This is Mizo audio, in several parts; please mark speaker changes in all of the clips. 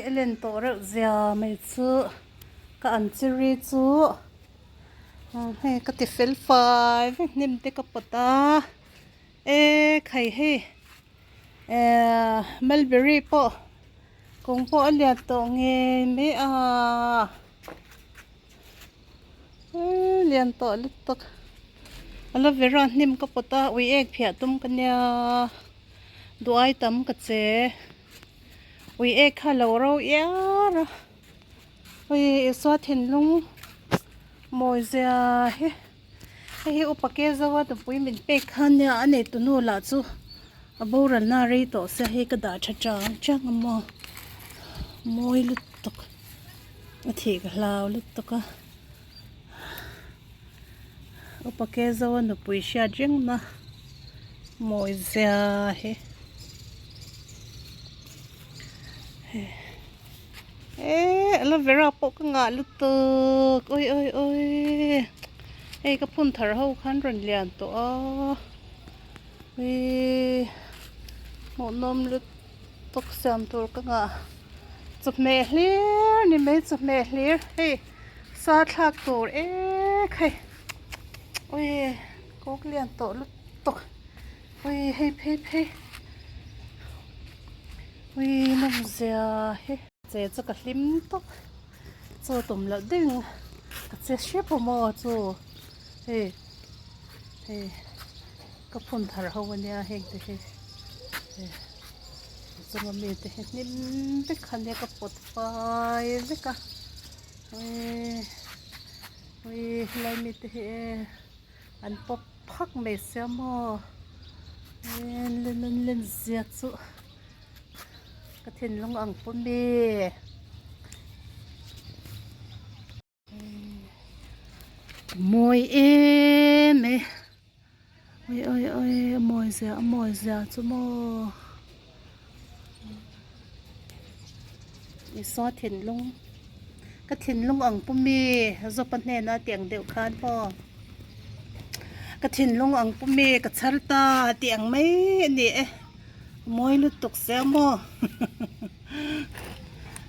Speaker 1: A len tawh reuh zia mai chu ka an chiri chu hei ka ti fel fai vek hnim te ka pawt a e khai hei ehh mulberry pawh kung pawh a lian tawh ngei mai a eee lian tawh lutuk aloe vera hnim ka pawt a ui ek phiah tum ka nia duai tam ka che. Ui ek kha lo ro iar a ui Isua thinlung mawi zia hi hei hi upa ke zo a nupui min pek kha nia a nei tunu lah chu a boral na rei tawh sia hei ka dah tha chang chang a maw mawi lutuk a thih ka hlau lutuk a upa ke zo a nupui hriat reng na mawi zia hi eee aloe vera pawh ka ngah lutuk awi awi awi hei ka phun thar ho khan rawn lian tawh a uii hmuhnawm lutuk siam tur ka ngah chawhmeh hlir ni mai chawhmeh hlir hei sa thlak tur ek hei uii kawk lian tawh lutuk. Ui hei phei phei ui nawmzia hi che chu ka hlim tawp chu tum loh deuh in ka che hrep a maw chu hei hei ka phun thar ho ania heng te hi hei chunga mi te hi hnim vek ania ka pawt fai vek a ui ui helai mi te hi e. An pawp phak mai sia maw len an len zia chu ka thinlung ang pawh mi mawi em mai ui ui ui a mawi zia a mawi zia chu maw Isua thinlung ka thinlung ang pu mi Zopa hnena tih ang deuh khan maw ka thinlung ang pu mi ka chhar ta tih ang mai a ni e mawi lutuk sia maw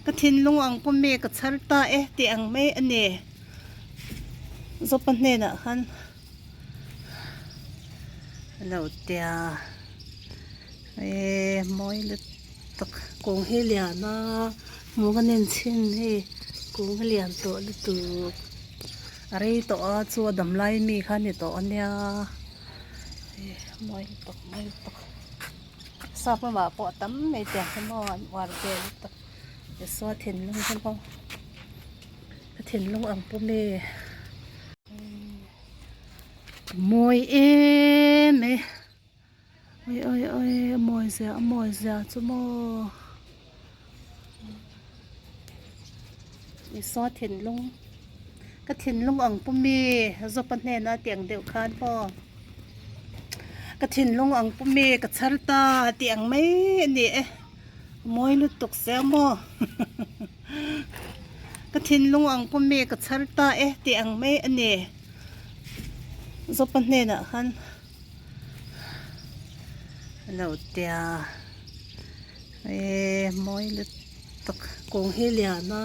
Speaker 1: ka thinlung ang pu mi ka chhar ta e tih ang mai a ni Zopa hnenah khan a lo tia. Eee mawi lutuk kawng hi lian a hmuh ka nen chhin hei kawng hi lian tawh lutuk a rei tawh a chu a dam lai mi kha a ni tawh a nia eee mawi lutuk mawi lutuk sap lamah pawh a tam mai tiang hi maw an uar ve lutuk Isua thinlung hi maw ka thinlung ang pawh mi mawi em mai. Ui ui ui a mawi zia a mawi zia chu maw Isua thinlung ka thinlung ang pu mi Zopa hnena tih ang deuh khan maw ka thinlung ang pu mi ka chhar ta tih ang mai a ni e a mawi lutuk sia maw ka thinlung ang pu mi ka chhar ta e tih ang mai a ni Zopa hnenah khan. Lo tia eee mawi lutuk kawng hi lian a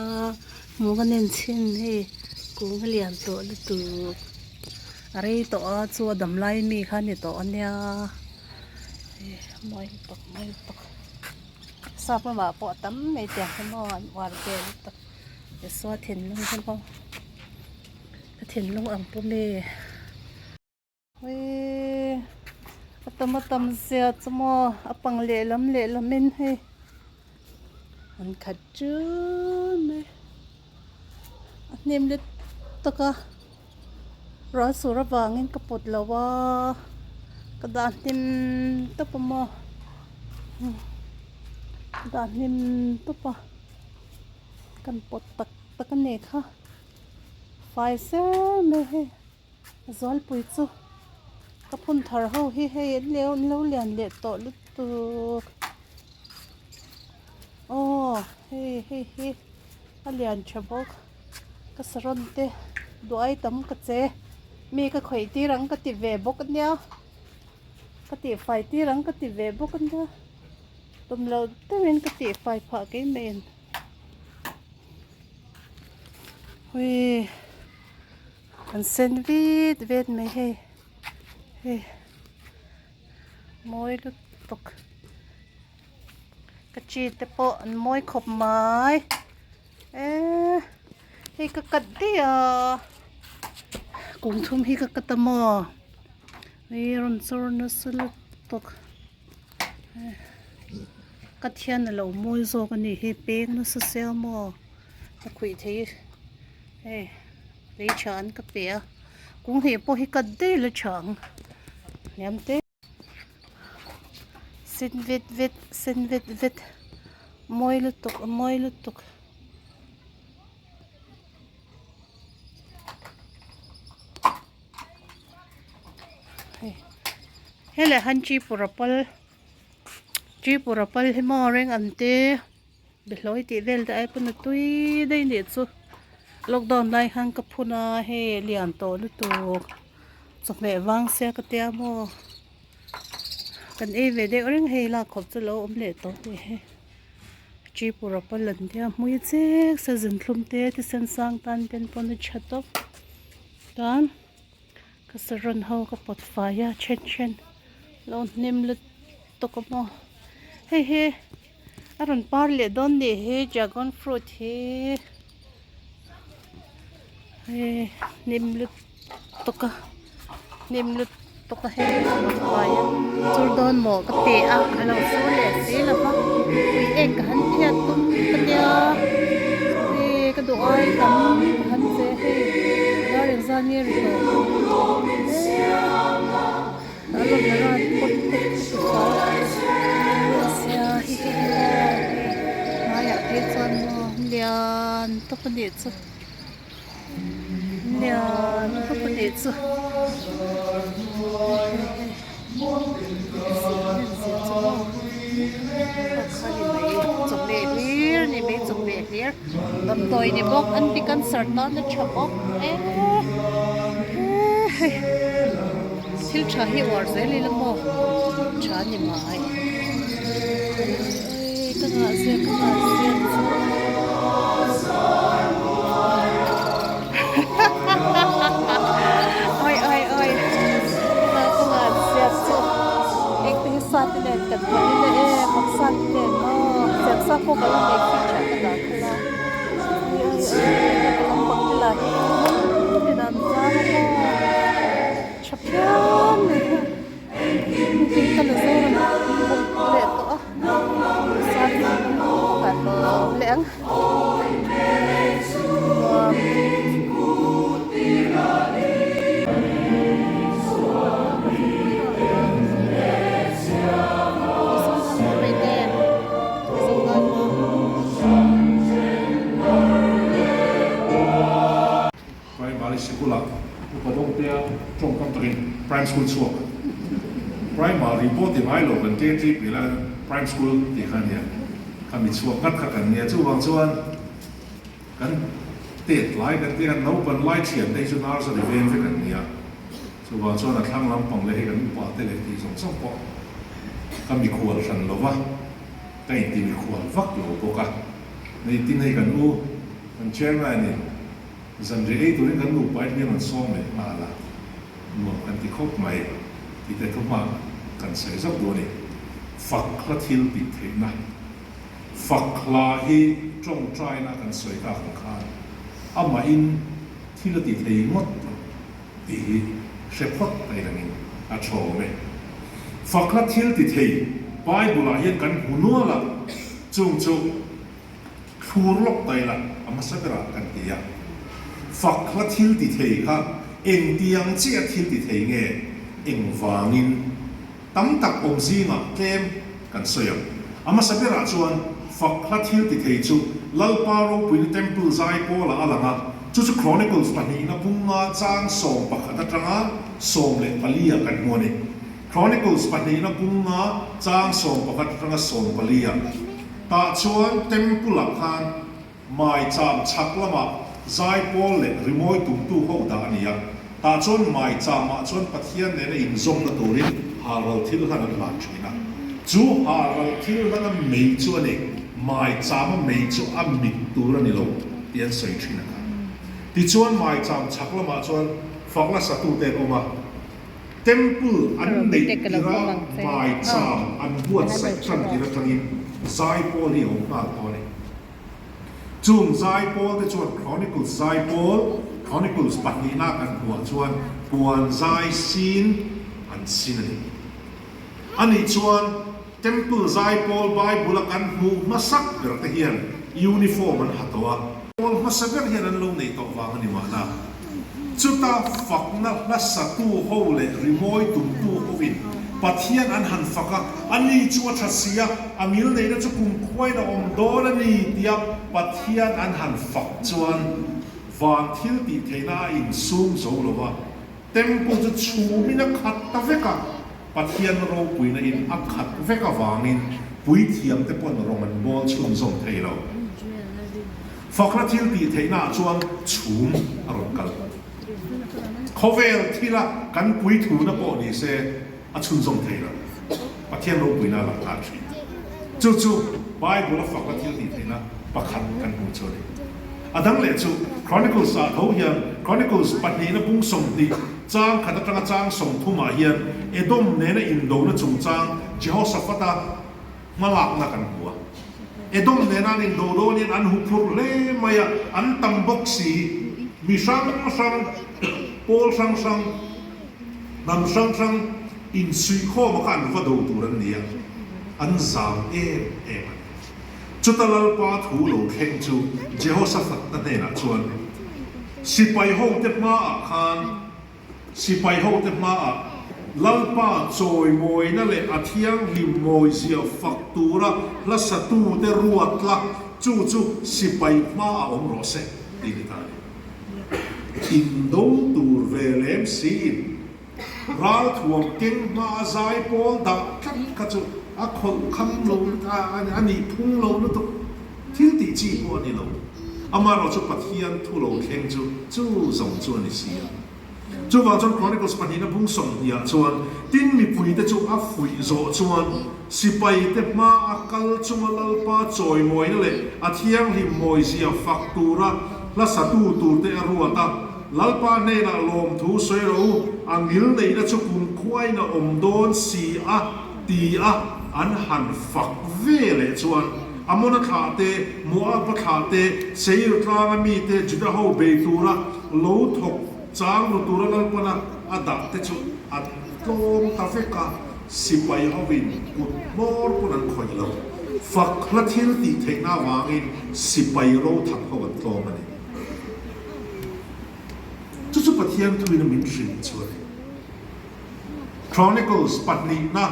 Speaker 1: hmuh ka nen chhin hei kawng hi lian tawh lutuk a rei tawh a chu a dam lai mi kha a ni tawh a nia eee mawi lutuk mawi lutuk sap lamah pawh a tam mai tiang hi maw an uar ve lutuk Isua thinlung hi maw ka thinlung ang pawh mi. Uii a tam a tam zia chu maw a pang lehlam lehlam in hei an khat ṭun mai a hnim let tak a ruah sur avangin ka pawt lo a ka dah hnim tawp a maw ka dah hnim tawp a kan pawt tak tak a ni kha fai ser mai hei. Zawlpui chu ka phun thar ho hi hei an lo an lo lian leh tawh lutuk aw hei hei hi a lian tha bawk ka saron te duai tam ka che mi ka khawih tir ang ka ti ve bawk ania ka tihfai tir ang ka ti ve bawk ania tum loh deuhin ka tihfai phah keimah in. Ui an sen vit vet mai hei hei mawi lutuk ka chi te pawh an mawi khawp mai eee hei ka cut daih a kum thum hi ka cut a maw ui rawn chawr nasa lutuk. Ka thian a lo mawi zawk a ni hi peng nasa sia maw ka khuih thei hei lei tha an ka pe a kung hnih pawh hi cut daih la tha ang hniam te sen vet vet sen vet vet mawi lutuk a mawi lutuk. Helai han Tripura pal Tripura pal hi maw reng ang te behlawi tih vel te ai pawn a tui daih anih chu lockdown lai khan ka phun a hei a lian tawh lutuk chawhmeh vang sia ka tia maw kan ei ve deuh reng hei lak khawp chu lo awm leh tawh tih hi Tripura pal an tia hmui chek se zinthlum te thisen sang tan ten pawn a tha tawp tan. Ka saron ho ka pawt fai a then then lo hnim lutuk a maw hei hi a rawn par leh dawn nih hi dragon fruit hi hei hnim lutuk a hnim lutuk a hei ka pawt fai a chur dawn maw ka ti a a lo sur leh si lo va ui ek ka han phiat tum ka nia hei ka duh ai tam ka han che hei. Dar engzat nge ri tawh eee aloe vera pot te chu sia hi hei hi maw hei hmaiah phei chuan maw lian tawp a nih chu lian tawp a nih chu hei hei chawhmeh hlir ni mai chawhmeh hlir damdawi ni bawk anti cancer tan a tha bawk e hei thil tha hi uar zel ila maw tha a ni mai ka nghah zia ka nghah zia chu oi oi oi ka nghah zia chu eng te hi sa te nen kan hmang ila e vawksa te nen maw siamsa pawh ka la nei khi tha ka dah khalh a oi oi oi ka lampang te lah hi hmun tin an zam a maw tha phian mai hi thing ka la zawr a bawk leh tawh a sa te ka hlawm leh ang nuam.
Speaker 2: Primary sikula upa dawngtea tawngkam takin Prime School chhuak Primary pawh ti ngai lo kan ṭe ṭi pih lai Prime School tih kha a nia khami chhuak ngat kha kan nia chuvang chuan kan tet lai kan tia kan naupan lai thian te hi chu nursery veng vek an nia chuvang chuan a thlang lampang leh hei kan upa te leh tih zawng zawng pawh ka mikhual hran lova ka inti mikhual vak lo bawk a neitin hei kan u kan chairman in Zanriah ei turin kan nupa in hmel an sawm leh nghal a, nuam kan ti khawp mai tih te thu hma kan sawi zauh duh a ni. Fak hla thil tih theihna, Fak hla hi tawngtaina kan sawi tak ang khan amahin thil a ti thei ngawt lo tih hi hre phawt mai langin a thawm e. Fak hla thil ti thei Bible-ah hian kan hmu nual a, chung chu. Thlur lawk ta ila a hmasa berah kan ti a, fak hla thil ti thei kha engtiang chiah thil ti thei nge engvangin tam tak awm zingah tlem kan sawi ang. A hmasa berah chuan fak hla thil ti thei chu Lalpa ropuina Temple zai pawlah a lang a, chu chu Chronicles pahnihna bunga chang 11 atanga 14 ah kan hmu a ni. Chronicles pahnihna bunga chang 11 atanga 14 ah. Tah chuan Temple-ah khan maicham chhak lamah zaipawl leh rimawi tumtu ho dah a ni a. Tah chuan maichamah chuan Pathian nena inzawmna turin halral thil hlan an hlan thin a. Chu halral thil hlana mei chu a ni, maichama mei chu a mit tur a ni lo tih an sawi thin a kha. Tichuan maicham chhak lamah chuan fakna satute an awm a, Temple an neih tirah maicham an buatsaih tan tir atangin zaipawl hi a awm nghal tawh a ni. Chung zaipawl te chuan Chronicles zaipawl, Chronicles pahnihna kan hmuh ah chuan puan zai sin an sin a ni. Anih chuan Temple zaipawl Bible a kan hmuh hmasak ber te hian uniform an ha tawh a. Pawl hmasa ber hian an lo nei tawh vang a ni mahna. Chuta fakna hla satu ho leh rimawi tumtu hovin Pathian an han fak a, ani chu a tha si a, a ngil neihna chu kumkhuain a awm dawn a ni tia Pathian an han fak chuan van thil tih theihna a insum zo lo va, Temple chu chhumin a khat ta vek a, Pathian ropuina in a khat vek avangin puithiamte pawn rawng an bawl chhunzawm thei lo. Fakna thil tih theihna ah chuan chhum a rawn kal. Khawvel thila kan puithuna pawh ni se a chhunzawm thei lo. Pathian ropuina a lang nghal thin. Chu chu Bible a fakna thil tih theihna pakhat kan hmuh chu a ni. A dang leh chu Chronicles ah tho hian Chronicles pahnihna bung 20 chang khat atanga chang 30 ah hian Edom nena indona chungchang Jehoshaphat-a hmalakna kan hmu a. Edom nena an indo dawn hian an huphurh hle mai a, an tam bawk si. Mi hrang hrang, pawl hrang hrang, hnam hrang hrang insuihkhawma kha an va do tur an ni a, an zam em em a ni. Chuta Lalpa thu lo thleng chu Jehoshaphat-a hnenah chuan, Sipai hote hmaah khan, sipai hote hmaah Lalpa chawimawina leh a thianghlim mawizia fak tura hla satute ruat la, chu chu sipai hmaah awm rawh se, tih ni ta a ni. Indo tur ve lem siin Ralthuam keng hma a zai pawl dah tlat kha chu a khawlh kham lo a nih phung lo lutuk. Thil tih chi pawh a ni lo. Amaherawh chu Pathian thu lo thleng chu chu zawng chu a ni si a. Chuvang chuan Chronicles pahnihna bung 20 ah chuan tin mipuite chu a fuih zawh chuan sipaite hma a kal chunga Lalpa chawimawina leh a thianghlim mawizia fak tura hla satu turte a ruat a. Lalpa hnenah lawmthu sawi rawh u, a ngil neihna chu kumkhuain a awm dawn si a, ti a an han fak ve leh chuan Amona thlah te, Moaba thlah te, Seir tlanga mite Juda ho bei tura lo thawk chang lu tura Lalpana a dah te chu a tlawm ta vek a, sipai hovin kut hmawr pawn an khawih lo. Fak hla thil tih theihna avangin sipai ro thak ho an tlawm a ni. Chu chu Pathian thuin a min hrilh chu a ni. Chronicles pahnihna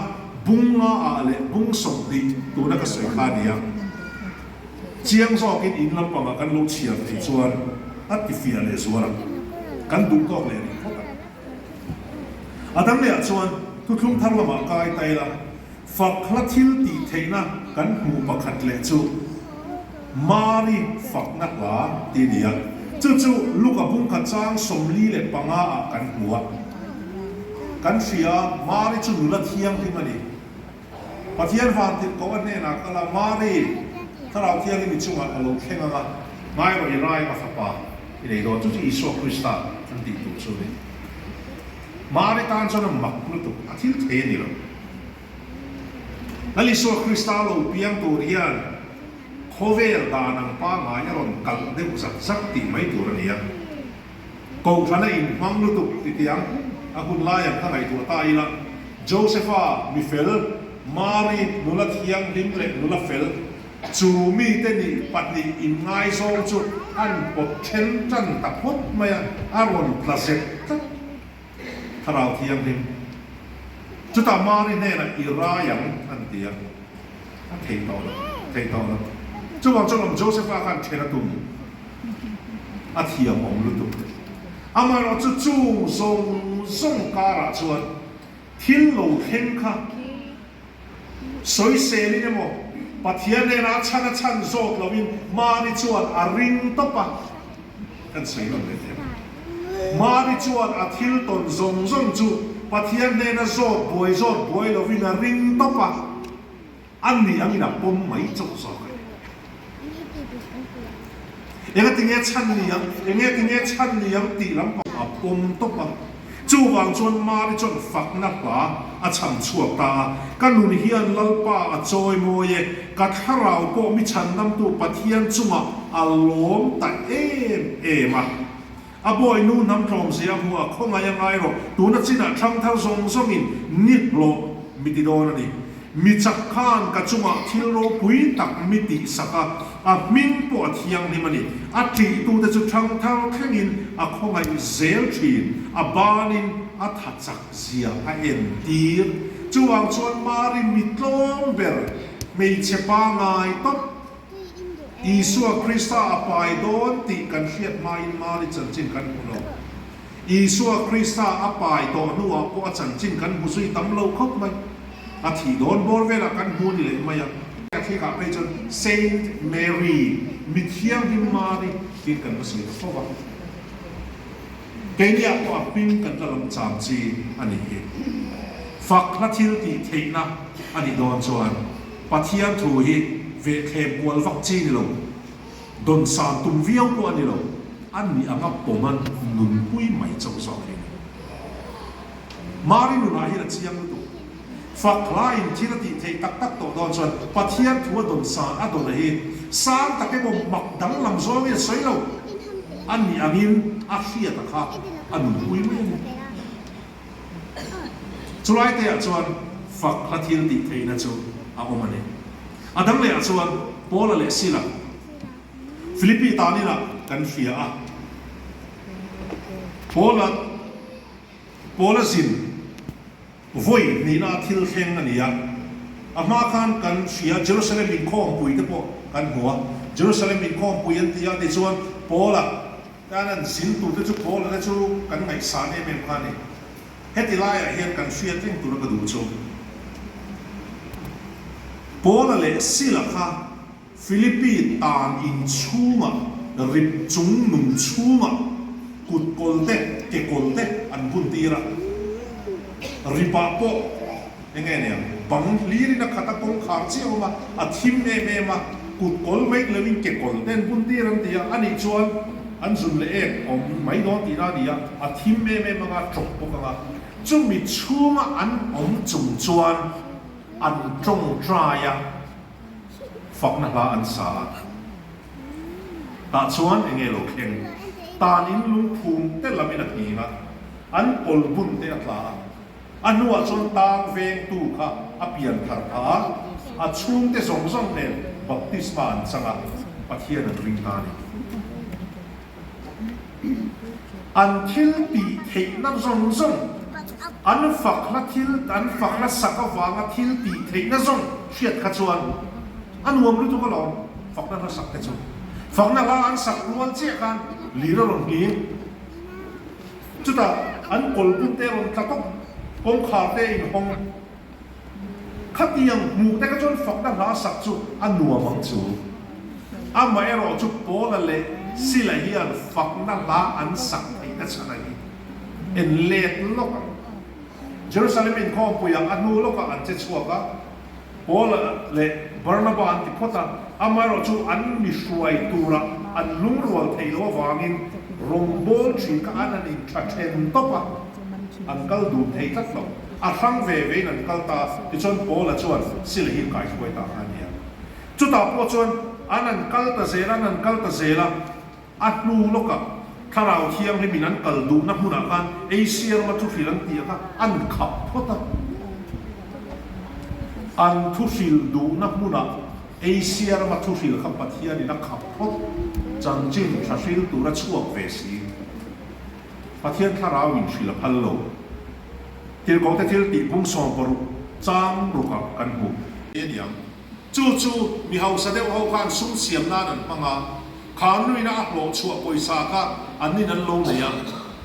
Speaker 2: bung nga ah leh bung 20 tuna ka sawi kha a ni a. Chiang zawkin in lampangah kan lo chhiar theih chuan a tifiah leh zual ang. Kan duh tawk leh rih phawt ang. A dang lehah chuan thuthlung thar lamah kai ta ila, Fak hla thil tih theihna kan hmuh pakhat leh chu Mari fakna hla ti a ni a, chu chu Luka bungkhat chang 45 ah kan hmu a. Kan hria a, Mari chu nula thianghlim a ni. Pathian vantirh koh a hnenah kal a, Mari, Thlarau Thianghlim i chungah a lo thleng ang a, ngai rawh i rai a fapa i nei dawn, chu chu Isua Krista an tih tur chu a ni. Mari tan chuan a mak lutuk, a thil thei a ni lo. Lal Isua Krista lo piang tur hian khawvel dan ang pangngai a rawn kalh deuh zak zak tih mai tur a ni a. Kohhran a inhmang lutuk ti tiang a hun lai ang kha ngaihtuah ta ila, Josepha mifel, Mari nula thianghlim leh nula fel, chu mite nih pahnih inngaizawng chu an pawt then tan ta phawt mai a, a rawn tla zet tlat. Thlarau Thianghlim. Chutah Mari hnenah i rai ang an ti a, a thei tawh lo, thei tawh lo. Chuvang chuan awm Josepha khan then a tum, a thiam awm lutuk. Amaherawh chu chung zawng zawng karah chuan thil lo thleng kha sawiselin emaw Pathian hnenah a chhan a chhan zawt loin Mari chuan a ring tawp a, kan sawi nawn leh thei. Mari chuan a thil tawn zawng zawng chu Pathian hnena zawt buai zawt buai lovin a ring tawp a, a ni angin a pawm mai chauh zawk a ni. Engatinge chhan ni ang, engatinge chhan ni ang tih lampang a pawm tawp a. Chuvang chuan Mari chuan fakna hla a chham chhuak ta a, Ka nun hian Lalpa a chawi mawi e, ka thlarau pawh mi chhandamtu Pathian chungah a lawm ta em em a. A bawi nu hnam tlawmzia a hmu a, khawngaih a ngai rawh, tuna chinah thangthar zawng zawngin ni hlawh mi ti dawn a ni. Mi chak khan ka chungah thil ropui tak mi tihsak a, a hming pawh a thianghlim a ni. A ṭihtute chu thangthar thlengin a khawngaih zel ṭhin, a banin a tha chak zia a entir. Chuvang chuan Mari mi tlawm ber, hmeichhe pangai tawp, Isua Krista a pai dawn tih kan hriat hmain Mari chanchin kan hmu lo. Isua Krista a pai tawh hnuah pawh a chanchin kan hmu zui tam lo khawp mai. A thih dawn bawr velah kan hmu ni leh mai a. A thlikah phei chuan Saint Mary, mi thianghlim Mari tiin kan va sawi ta fo va. Keiniah pawh a hming kan la lam cham chi a nih hi. Fak hla thil tih theihna a nih dawn chuan Pathian thu hi vehthlem kual vak chi ni lo, dawn san tum viau pawh a ni lo, a nih anga pawman nunpui mai chauh zawk hi a ni. Mari nunah hian a chiang lutuk. Fak hlain thil a tih theih tak tak tawh dawn chuan Pathian thu a dawn san a dawn a hi sang tak emaw mak danglam zawngin a sawi lo. A nih angin a hriat a kha a nunpui mai a ni. Chulai te ah chuan fak hla thil tih theihna chu a awm a ni. A dang leh ah chuan Paula leh Sila, Philippi tan inah kan hria a. Paula Paula zin vawi hnihna a thil thleng a ni a. A hma khan kan hria Jerusalem inkhawmpui te pawh kan hmu a. Jerusalem inkhawmpui an ti a tichuan Paula Tan an zin tur te chu Paula te chu kan ngaihsan em em kha a ni. Heti laiah hian kan hriat reng tura ka duh chu Paula leh Sila kha Philippi tan in chhungah rip chung nung chhungah kut kawl te ke kawl te an bun tir a. Ripah pawh eng nge niang bang hlirin a khat a kawngkhar chiah awm a, a thim em em a, kut kawl mai loin ke kawl te an bun tir an ti a, anih chuan an zun leh ek awm mai dawn tihna a ni a, a thim em em anga tawp bawk anga chumi chhunga an awm chung chuan an tawngtai a, fakna hla an sa a, tah chuan eng nge lo thleng? Tanin lungphum te lamin a nghing a, an kawl bun te a tla a, a hnuah chuan tang vengtu kha a pian thar phah a, a chhungte zawng zawng nen baptisma an chang a, Pathian an ring ta a ni. An thil tih theihna zawng zawng, an fak hla thil, an fak hla sak avanga thil tih theihna zawng hriat kha chuan a nuam lutuk alawm, fakna hla sak te chu. Fakna hla an sak rual chiah khan lir a rawn hlim. Chutah an kawlbun te a rawn tla tawp, kawngkhar te a inhawng. Khatiang hmuh te kha chuan fakna hla sak chu a nuam ang chu. Amaherawh chu Paula leh Sila hian fakna hla an sak theihna chhan a hi en let lawk ang. Jerusalem inkhawmpuiah a hnu lawkah an che chhuak a, Paula leh Barnaba an ti phawt a, amaherawh chu an mi hruai turah an lungrual theih loh avangin rawngbawl thin kha an han intha then tawp a, an kal dun thei tlat lo. A hrang ve vein an kal ta a, tichuan Paula chuan Sila hi a kaihruai ta kha a ni a. Chutah pawh chuan an an kal ta zel a, an an kal ta zel a, a hnu lawkah Thlarau Thianghlimin an kal duhna hmunah khan Asia rama thuhril an tih kha an khap phawt a. An thuhril duhna hmunah Asia rama thuhril kha Pathianin a khap phawt, chanchin tha hril tura chhuak ve si. Pathian Thlarau in hrilh a phal lo. Tirhkohte thil tih bung 60 chang rukah kan hmu. A niang. Chu chu mi hausa deuh ho khan sum siam nan an hmang a, kha nuina a hlawh chhuah pawisa kha an nin an lo nei a,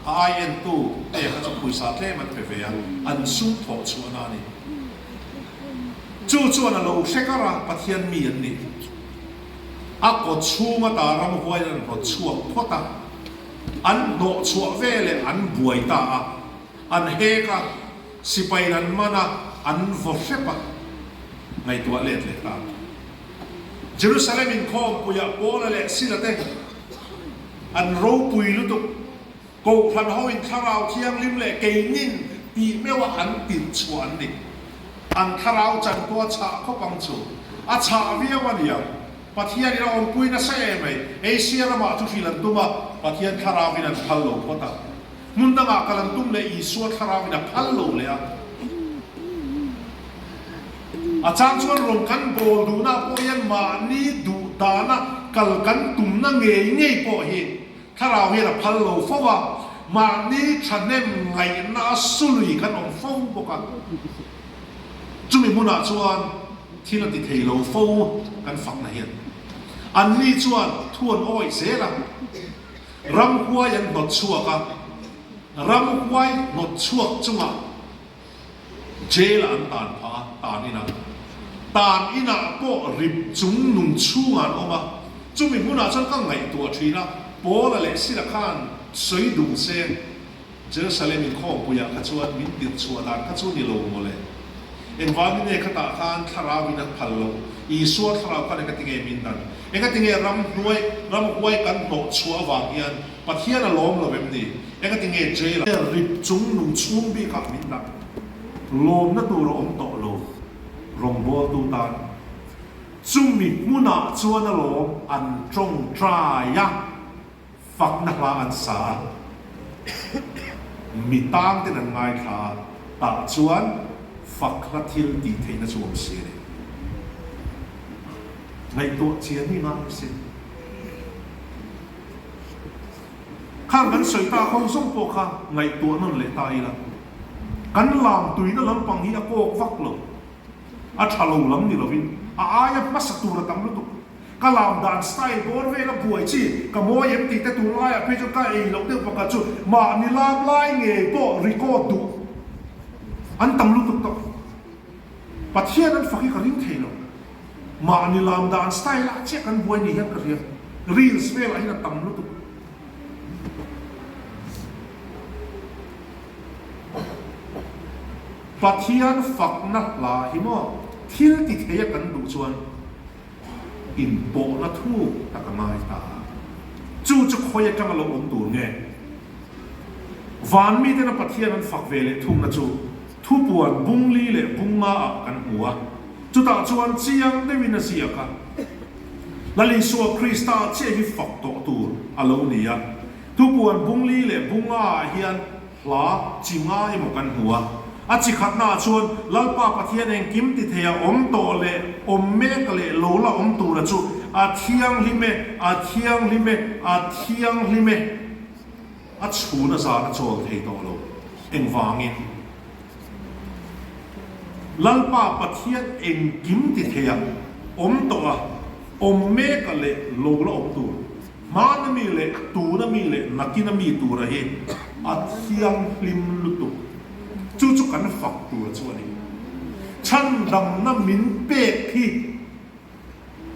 Speaker 2: a ai entu te kha chu pawisa tlem an pe ve a, an sum thawh chhuahna a ni. Chu chuan a lo hre kar a, Pathian mi an ni. A kaw chhung ata ramhuai an rawt chhuak phawt a. An hnawh chhuah veleh an buai ta a, an hek a, sipai an man a, an vaw hrep a, ngaihtuah let leh ta. Jerusalem inkhawmpuiah Paula leh Sila te An ropui lutuk. Kohhran ho in Thlarau Thianghlim leh keinin tih meuh a an tirh chhuah an ni. An thlarau chan pawh a chhah khawp ang chu. A chhah viau a niang. Pathian in a awmpui nasa em mai. Asia ramah chu hrilh an tum a, Pathian thlarau in an phal lo phawt a. Hmun dangah kal an tum leh Isua thlarau in a phal lo leh a. A chang chuan rawn kan bawl duhna pawh hian mahni duh dana kal kan tumna ngei ngei pawh hi Thlarau hian a phal lo fo a, mahni thahnem ngaihna a sului kan awm fo bawk a. Chumi hmunah chuan thil a ti thei lo fo kan fakna hian. Anni chuan thu an awih zel a, ramhuai an hnawt chhuak a, ramhuai hnawt chhuak chungah Jail ah an tan phah a, tan inah. Tan inah pawh rip chung nung chhungah an awm a, chumi hmunah chuan ka ngaihtuah thin a, Paula leh Sila khan sawi dun se, Jerusalem inkhawmpuiah kha chuan min tirh chhuah dan kha chu ni lo maw le? Engvangin nge khatah khan thlarau in an phal loh? Isua thlarau khan engati nge min dan? Engati nge ramhnuai, ramhuai kan hnawh chhuah avang hian Pathian a lawm lo em ni? Engati nge jail ah rip chung nung chhung bik ah min dah? Lawmna tur a awm tawh lo rawngbawltu tan. Chumi hmunah chuan a lawm an tawngtai a, fakna hla an sa a, mi tang ten an ngaithla a, tah chuan fak hla thil tih theihna chu awm si a ni. Ngaihtuah chian hi ngai si. Khang kan sawi ta ho zawng pawh kha ngaihtuah nawn leh ta ila, kan lam tuina lampang hi a kawk vak lo, a tha lo lam ni lovin a aia hmasa tur a tam lutuk. Ka lam dan style bawr vel a buai chi, ka mawi em tih te tun laiah phei chuan ka ei loh deuh pakhat chu mahni lam lai ngei pawh record duh an tam lutuk tawh. Pathian an fak hi ka ring thei lo. Mahni lam dan style ah chiah kan buai ni hian ka hria. Reels velah hian a tam lutuk. Pathian fakna hla hi maw thil ti thei a kan duh chuan inpawhna thuk tak a ngai ta a. Chu chu khawi atanga lo awm tur nge? Van miten a Pathian an fak ve leh thungna chu Thupuan bungli leh bunga ah kan hmu a, chutah chuan chiang deuhin a ziak a, Lal Isua Krista chiah hi fak tawh tur a lo ni a. Thupuan bungli leh bunga ah hian hla chi nga emaw kan hmu a, a chi khatna ah chuan Lalpa Pathian engkim ti thei a awm tawh leh awm mek leh lo la awm tura chu a thianghlim e, a thianghlim e, a thianghlim e. A chhun a zan a chawl thei tawh lo. Engvangin? Lalpa Pathian engkim ti thei a, awm tawh a, awm mek a leh lo la awm tur, hmana mi leh tuna mi leh nakina mi tura hi a thianghlim lutuk. Chu chu kan fak tur chu a ni. Chhandamna min pek hi.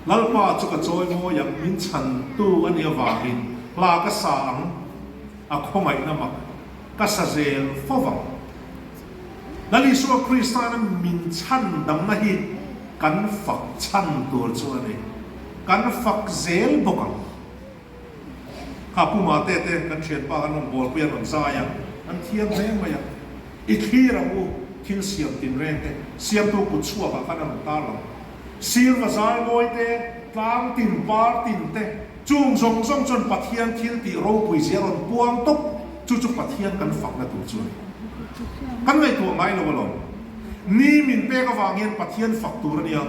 Speaker 2: Lalpa chu ka chawi mawi ang, min chhantu a nih avangin hla ka sa ang, a khawngaihna mak ka sa zel fo vang. Lal Isua Krista'n min chhan damna hi kan fak chhan tur chu a ni, kan fak zel bawk ang. Kha Pu Mate te kan thianpa kan rawn bawlpui an rawn zai a, an thiam hle mai a, i thlir ang u thil siam tinreng te, siamtu kut chhuakah khan a rawn tarlang. Sirva zai mawi te, tlang tin par tin te, chung zawng zawng chuan Pathian thil tih ropui zia rawn puang tawp, chu chu Pathian kan fakna tur chu a ni. Kan ngaihtuah ngai lo alawm. Ni min pek avang hian Pathian fak tur a nia.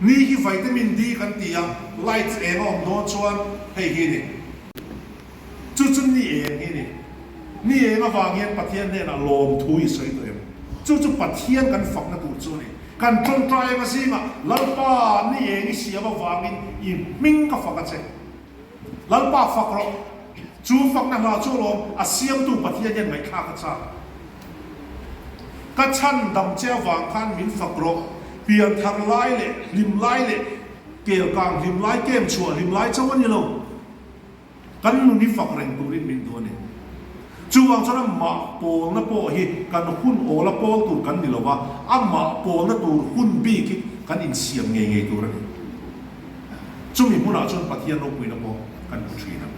Speaker 2: Ni hi vitamin D kan ti a, lights eng a awm dawn chuan hei hi a ni. Chu chu ni eng hi a ni. Ni eng avang hian Pathian hnenah lawmthu i sawi tawh em? Chu chu Pathian kan fakna tur chu a ni. Kan tawngtai anga zingah Lalpa ni eng i siam avangin i hming ka fak a che. Lalpa fak rawh. Chu fakna hla chu alawm a siamtu Pathian hian ngaihthlak a chak. Ka chhan dam che avang khan min fak rawh. Pian thar lai leh hlim lai leh kel kang hlim lai kem chhuah hlim lai chauh a ni lo. Kan nun hi fak reng turin min duh a ni. Chuvang chuan amah pawlna pawh hi kan hun awla pawl tur kan ni lo va, amah pawlna tur hun bik hi kan insiam ngei ngei tur a ni. Chumi hmunah chuan Pathian ropuina pawh kan hmu thin a.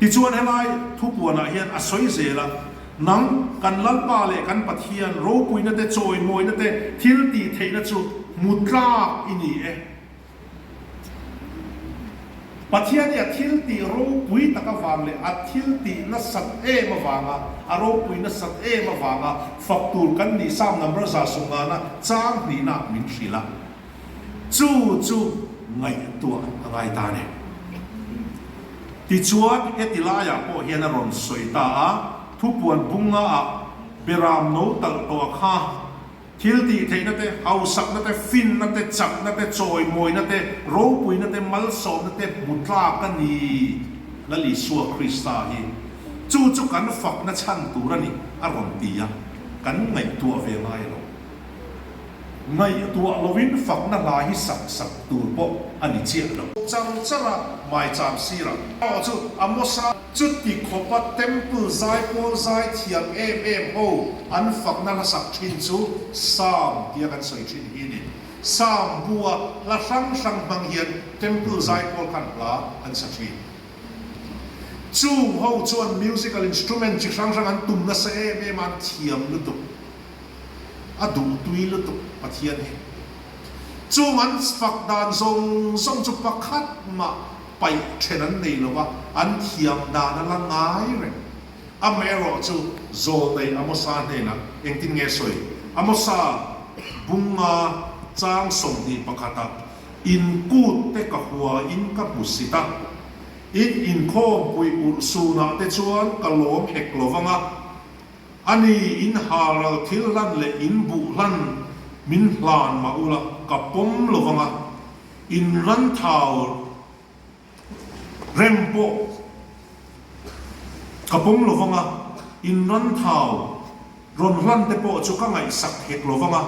Speaker 2: Tichuan helai thupuanah hian a sawi zel a, Nang, kan Lalpa leh kan Pathian ropuina te, chawimawina te, thil tih theihna chu hmu tlak i ni e. Pathian hi a thil tih ropui tak avang leh a thil tih nasat em avanga, a ropui nasat em avanga fak tur kan nih Psalm number 150 chang hnihna min hrilh a. Chu chu ngaihtuah a ngai ta a ni. Tichuan, heti laiah pawh hian a rawn sawi ta a, Thupuan bunga ah Beram no talh tawh a kha, thil tih theihna te, hausakna te, finna te, chakna te, chawimawina te, ropuina te, malsawmna te hmu tlak a ni, Lal Isua Krista hi. Chu chu kan fakna chhan tur a ni, a rawn ti a, kan ngaihtuah ve ngai lo. Ngaihtuah loin fakna hla hi sak sak tur pawh a ni chiah lo. Char char a, maicham sirah pawh chu Amosa chuti khawpa Temple zaipawl zai thiam em em ho an fakna hla sak thin chu Psalm tia kan sawi thin hi a ni. Psalm bua hla hrang hrang hmang hian Temple zaipawl khan hla an sa thin. Chung ho chuan musical instrument chi hrang hrang an tum nasa em em a, an thiam lutuk. A duh tui lutuk Pathian hi. Chung an fak dan zawng zawng chu pakhat mah paih then an nei lo va, an thiam dan a la ngai reng. Amaherawh chu Zawlnei Amosa hnenah engtin nge sawi? Amosa bunga chang 21ah, In kut te ka hua in ka hmu sit a, in inkhawmpui urhsunah te chuan ka lawm hek lo vang a, A ni, in halral thil hlan leh in buh hlan min hlan mah ula ka pawm lo vang a, in ran thau rem pawh ka pawm lo vang a, in ran thau rawn hlan te pawh chu ka ngaihsak hek lo vang a,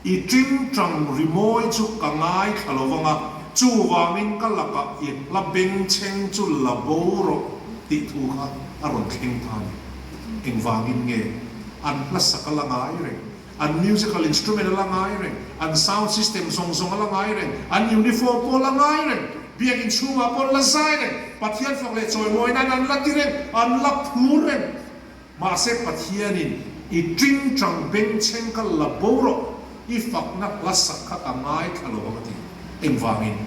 Speaker 2: i ṭingṭang rimawi chu ka ngaithla lo vang a, chuvangin ka lakah i hla bengchheng chu la bo rawh tih thu kha a rawn thleng ta a ni. Engvangin nge an hla sak a la ngai reng, an musical instrument a la ngai reng, an sound system zawng zawng a la ngai reng, an uniform pawh a la ngai reng, biakinn chhungah pawh an la zai reng, Pathian fak leh chawimawi nan an la ti reng, an la phur reng. Mahse Pathianin i ṭingṭang bengchheng kha la bo rawh, i fakna hla sak kha ka ngaithla lo ang a ti. Engvangin?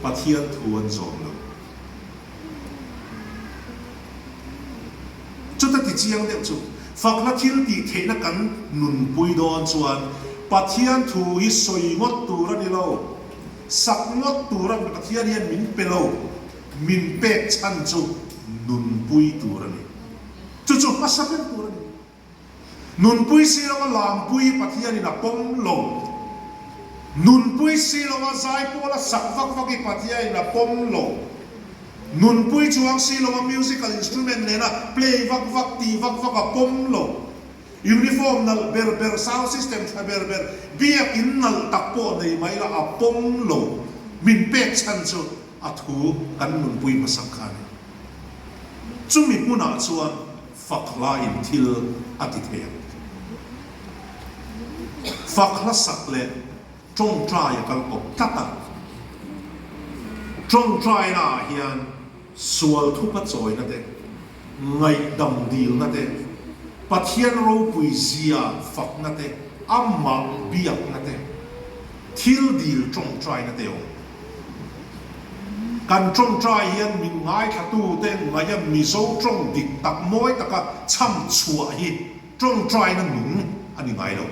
Speaker 2: Pathian thu an zawm lo. Chuta ti chiang deuh chu, fakna thil tih theihna kan nunpui dawn chuan Pathian thu hi sawi ngawt tur a ni lo, sak ngawt tur a Pathian hian min pe lo, min pek chhan chu nunpui tur a ni. Chu chu hmasa ber tur a ni. Nunpui si lova lampui Pathianin a pawm lo. Nunpui si lova zaipawl a sak vak vak i Pathianin a pawm lo. Nunpui chuang si lova musical instrument nena play vak vak tih vak vak a pawm lo. Uniform nalh ber ber, sound system tha ber ber, biakin nalh tak pawh nei mai la a pawm lo. Min pek chhan chu a thu kan nunpui hmasak kha a ni. Chumi hmunah chuan Fak hlain thil a ti thei ang. Fak hla sak leh tawngtai a kal kawp tlat a. Tawngtaina ah hian sual thupa chawina te, ngaihdam dilna te, Pathian ropui zia fakna te, amah biakna te, thil dil tawngtaina te awm. Kan tawngtai hian min ngaithlatute ngaia Mizo tawng dik tak mawi taka chham chhuah hi tawngtaina nung a ni ngai lo.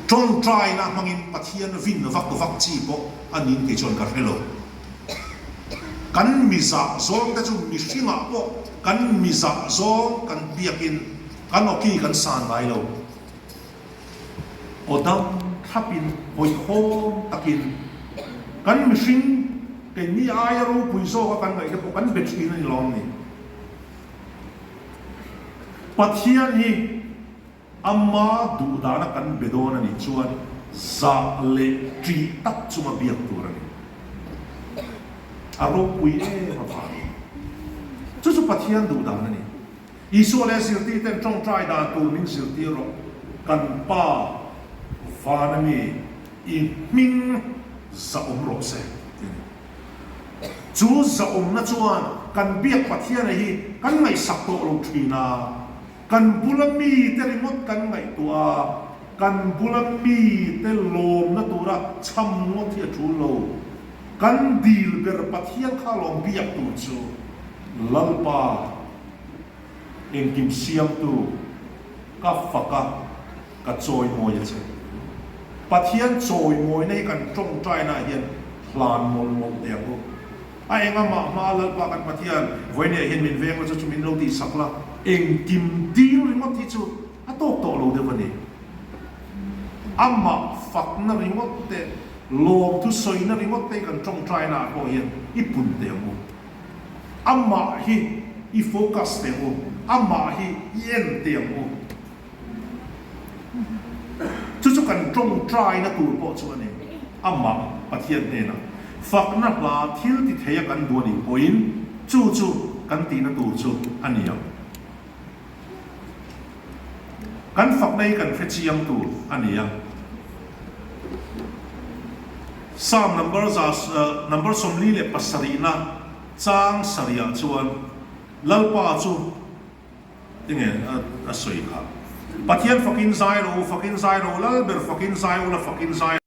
Speaker 2: Tawngtaina hmangin Pathian vin vak vak chi pawh a niin kei chuan ka hre lo. Kan mizah zawngte chu mihringah pawh kan mizah zawng kan biakin kan awki kan san ngai lo. Aw dam thlapin hawihhawm takin kan mihring keini aia ropui zawka kan ngaih te pawh kan be thin a ni lawm ni. Pathian hi ama duh dana kan be dawn a nih chuan zah leh ṭih tak chunga biak tur a ni. A ropui em avangin chu chu Pathian duh dan a ni. Isua leh zirtirten tawngtai dan tur min zirtir rawh. Kan Pa vana mi i hming zahawm rawh se. Tih a ni. Chu zahawmna chuan kan biak Pathiana hi kan ngaihsak tawh lo thin a, kan bula mite ringawt kan ngaihtuah a, kan bula mite lawmna tura chham ngawt hi a tul lo. Kan dil ber Pathian kha lawm biak tur chu Lalpa engkim siamtu ka fak a, ka chawimawi a che. Pathian chawimawina hi kan tawngtainaah hian hlan mawlh mawlh teh ang u. A enga mah hma Lalpa kan Pathian vawinia hian min veng la chu chu min lo tihsak la, engkim dil ringawt hi chu a tawk tawh lo deuh a ni. Amah fakna ringawt te, lawmthu sawina ringawt te hi kan tawngtainaah pawh hian i pun teh ang u. Amah hi i focus teh ang u, amah hi i en teh ang u. Chu chu kan tawngtaina tur pawh chu a ni. Amah Pathian hnenah fakna hla thil ti theia kan duh a nih pawhin chu chu kan tihna tur chu a ni ang. Kan fakna hi kan hre chiang tur a ni a. Psalm number za number 47na chang sarihah chuan Lalpa chu Tinge a sawi kha? Pathian fakin zai rawh u, fakin zai rawh u, Lalber fakin zai ula, fakin zai.